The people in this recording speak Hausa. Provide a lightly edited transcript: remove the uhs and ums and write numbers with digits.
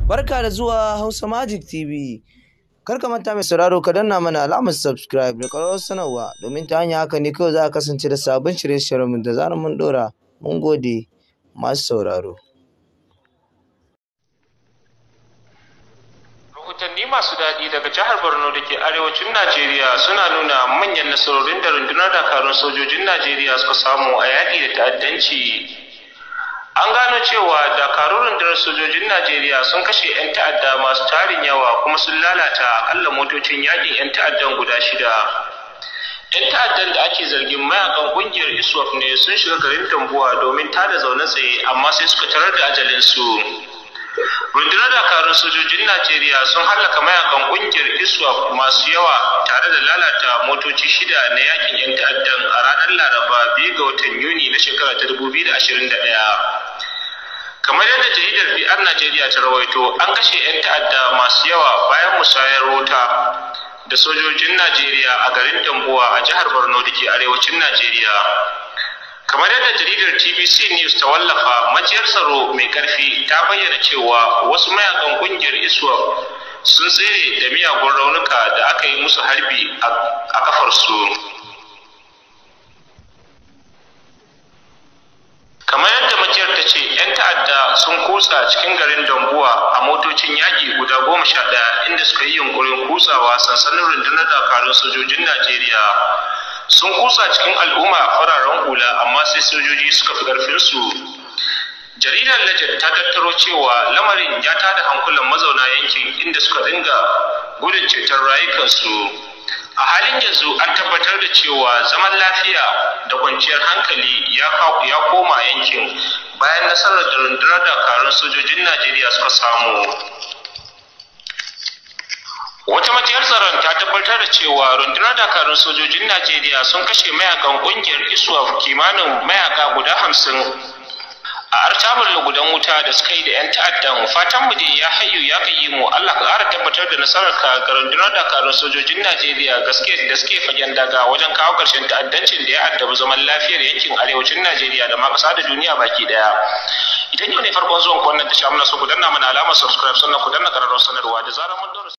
Barka da zuwa Hausa Magic TV. Kar ka manta mai sauraro, ka danna mana alamar subscribe da ƙararrawar sanarwa, domin ta hanyar haka ne kawai za ka kasance da sabbin shirye-shiryenmu da zarar mun ɗora. Mun gode masu sauraro. Rahotanni masu daɗi daga jihar Borno da ke arewacin Najeriya suna nuna manyan nasarorin da rundunar dakarun sojojin Najeriya suka samu a yaƙi da ta'addanci. An gano cewa dakarun rundunar sojojin Najeriya sun kashe 'yan ta'adda masu tarin yawa, kuma sun lalata akalla motocin yaƙin 'yan ta'addan guda 6. 'Yan ta'addan da ake zargin mayakan ƙungiyar ISWAP ne sun shiga garin Dambuwa domin tada zaune tsaye, amma sai suka tarar da ajalinsu. Rundunar dakarun sojojin Najeriya sun hallaka mayakan ƙungiyar ISWAP masu yawa tare da lalata motoci 6 na yakin 'yan ta'addan a ranar Laraba 2 ga watan Yuni na shekara ta 2021. Kamar yadda jaridar BR Najeriya ta rawaito, an kashe 'yan ta'adda masu yawa bayan musayar wuta da sojojin Najeriya a garin Dambuwa a jihar Borno da ke arewacin Najeriya. Kamar yadda jaridar TBC News ta wallafa, majiyar tsaro mai karfi ta bayyana cewa wasu mayakan kungiyar ISWAP sun tsere da miyagun raunuka da aka yi musu harbi a kafarsu. Kamar yadda majiyar ta ce, 'yan ta'adda sun kutsa cikin garin Dambuwa a motocin yaƙi guda 11, inda suka yi yunkurin kutsawa sansanin rundunar dakarun sojojin Najeriya. Sun kusa cikin al'umma fararen hula, amma sai sojoji suka fi ƙarfinsu. Jaridar Legend ta tattaro cewa lamarin ya tada hankulan mazauna yankin, inda suka dinga gudun ceton rayukansu. A halin yanzu an tabbatar da cewa zaman lafiya da kwanciyar hankali ya koma yankin bayan nasarar da rundunar dakarun sojojin Najeriya suka samu. Wata majiyar tsaron ta tabbatar da cewa rundunar dakarun sojojin Najeriya sun kashe mayakan kungiyar ISWAP kimanin mayaka guda 50 a artabar lugudan wuta da suka yi da 'yan ta'addan. Fatan mu dai, ya hayyu ya mu, Allah ka ƙara tabbatar da nasarar ka ga rundunar dakarun sojojin Najeriya gaske da suke fagen daga wajen kawo ƙarshen ta'addancin da ya addabi zaman lafiyar yankin arewacin Najeriya da ma ƙasa da duniya baki ɗaya. Idan yau ne farkon zuwan ku wannan tasha, muna so ku danna mana alamar subscribe, sannan ku danna ƙararrawar sanarwa da zarar mun ɗora.